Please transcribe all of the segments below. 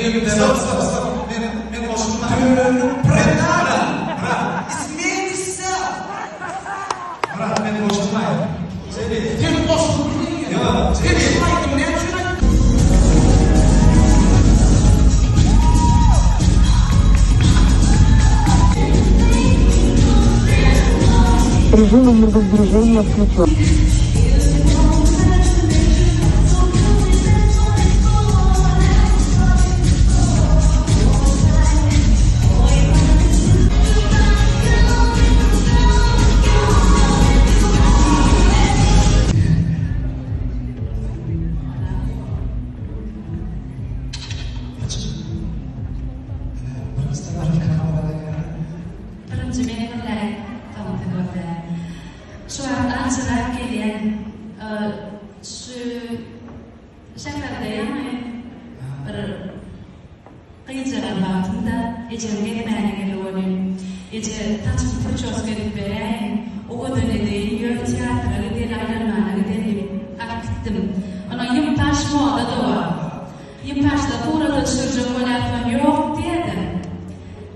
elimden Stop, stop, stop. Men, men goşulman. Dönüp Brat, brat, Ismenişse. brat, men goşulmaýyn. Seni. Sen goşulyp bilýäň. Ýok, Sen seni. şu aýdym näme üçin aýtdyň? Режим энергосбережения включен. Birinji meni gürläýin, soň siz gürläň. Şu wagt aljyrap gelýän şu şäherde ýaňy bir gyzjagaz wagtymda ejem gezmäne geldi welin, eje saçymy prçoska edip beräýiň, owadan edeýin, ýör teatra gideli, aýlanmana gideli diýip alyp gitdim. Ondan ýympaş moda-da bar. Ýympaşda surata düşürjek bolýarsyňam ýok diýýä-de.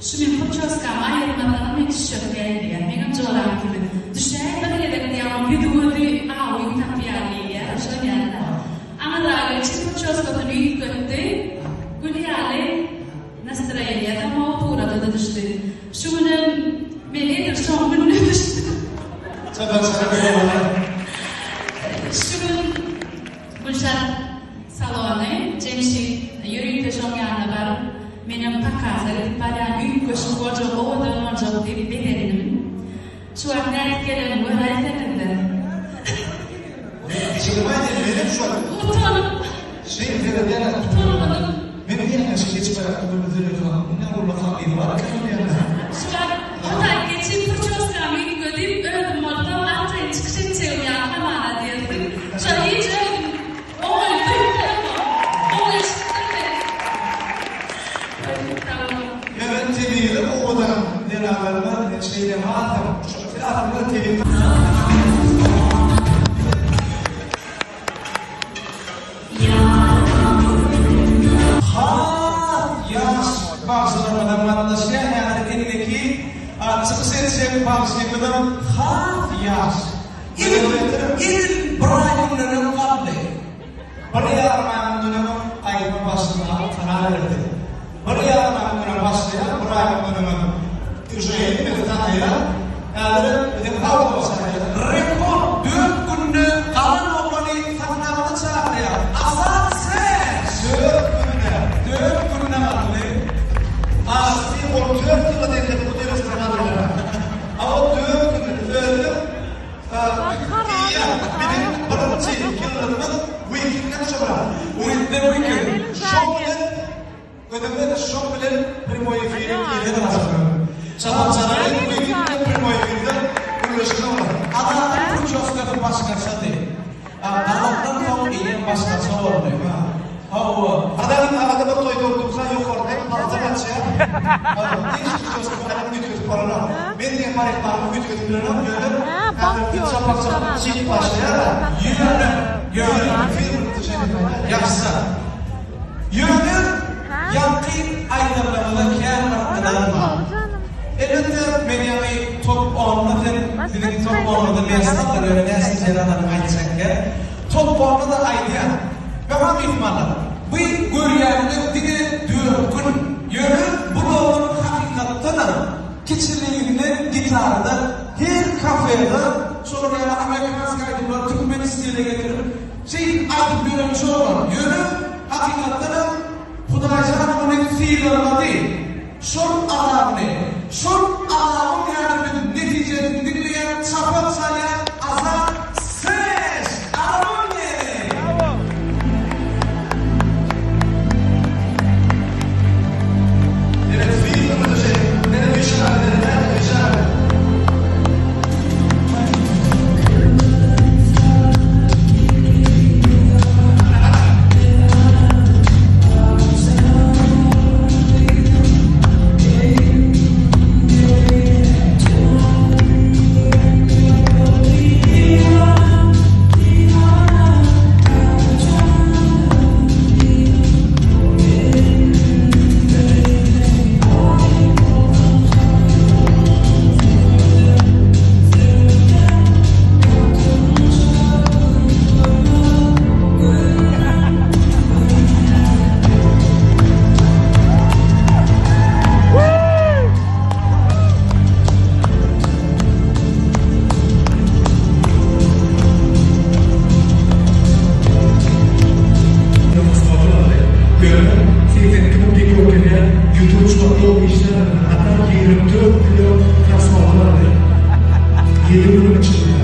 Şu men prçoskamy aýyrmasaňam men düşjek däl diýýär. Meňem joram kimin. Düşäý bir gezek diýýär, oň ýüzi-gözi awyň tapýar diýýär. Şol ýaly-da. Aňyrraga geçip prçoskasyny üýtgetdi. Gül ýaly nastroýeniýasam gowy surata-da düşdi. Şu günem men edil şoň gününe düşdüm. Şu gün Gülşat salony, Jemşit ýörite şoň ýanyna baryp, menem pokaza gidip barýan, üýtgeşik boljak, owadan boljak diýip begendim. Şu wagt nädip gelenimi göräýseňizle. Utanyp. Utanyp. Şu wagt otaýyp geçip, prçoskamy üýtgedip, özüm bolsam arkaýyn çykyş etjegim ýaly hamana diýersiň. Şo hiç özüm oňaýly duýup bilemok. Oňaýşypdyr men. Sag boluň. Ýöne tebigy owadan zenanlarymyz şeýle hasam şu aslynda tebigy. Has ýaş bagşylarymyzam gatnaşýar. Häzir indiki çykyş etjek bagşymyzam has ýaş. Edil, edil bir aý mundan öň galdy. Bir ýarym aý mundan öň aýdyma başlamaga karar berdi. Bir ýarym aý mundan öň başlaýar, bir aý mundan öňem uje hemmesi tanaýar. Häzirem biziň awtobusa Rekord dört günde galan oglany sahnamyza çagyrýar. Azat Seş! Dört günde. Dört günde galdy. Asly ol dört ýyla deňledi bu derejesine gadyrlana. A ol dört günde özüniň diýýär, biziň birinji ýyllygymyz Weekend-den şo bilen. Weekend-den Weekend. Şo bilen Özüňde-de şoň bilen primoý efire girýän adamsyň. Çapak çalaýyn bu ekip bilen primoý efirde gürleşme bolar. Azatlyk prçoskasy başgaçady. Azatdan soň eýýäm başgaça boldy. Hawa. Azat agada bir toýda otursa ýokardan palta gaçýar. Hiç prçoska bilen üýtgedip bolanok. Men diýen parikmahymy üýtgedip bilenok ýöne häzir çapak çalyp çykyp başlaýar-a. Ýöne, ýöne. Ýagşy. Ýöne ýaňky aýdanlaryňyza kän bir ynanma. Elbetde men ýaňy top onda sen biziň top onumyzda messaldyr ýöne näçinji ýer alanyňy aýtjak gel. Top onda-da aýdýan. Mähriban myhmanlar, bu görýäniňiz diňe dört gün. Ýöne bu oglan hakykatdanam kiçiliginden gitarada her kafede şolar ýaly amerikanskiý aýdymlary türkmen stile getirip Şeýdip aýdyp ýören çopan, ýöne hakykatdanam Hudaýjan ony sylaglady. Şol azabyny, şol azabyň häzir biz netijesini diňleýän, çapak çalýan Azat Seş! Arabam diýeli! Meniň filmime düşeýin. Meniň işaret edýän işaret. 82 mün diýip görkezýär. Youtube şu wagt gowy işlär. Hatda 24 million prosmotr aldy. 7 günüň içinde.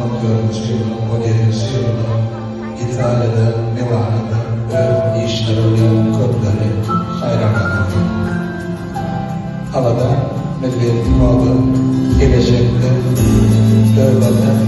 On dördünji ýylyň on ýedinji ýylynda Italiýada, Milanoda öz işleri bilen köpleri haýran galdyrdy. Alada milli moda gelejekde özlerine.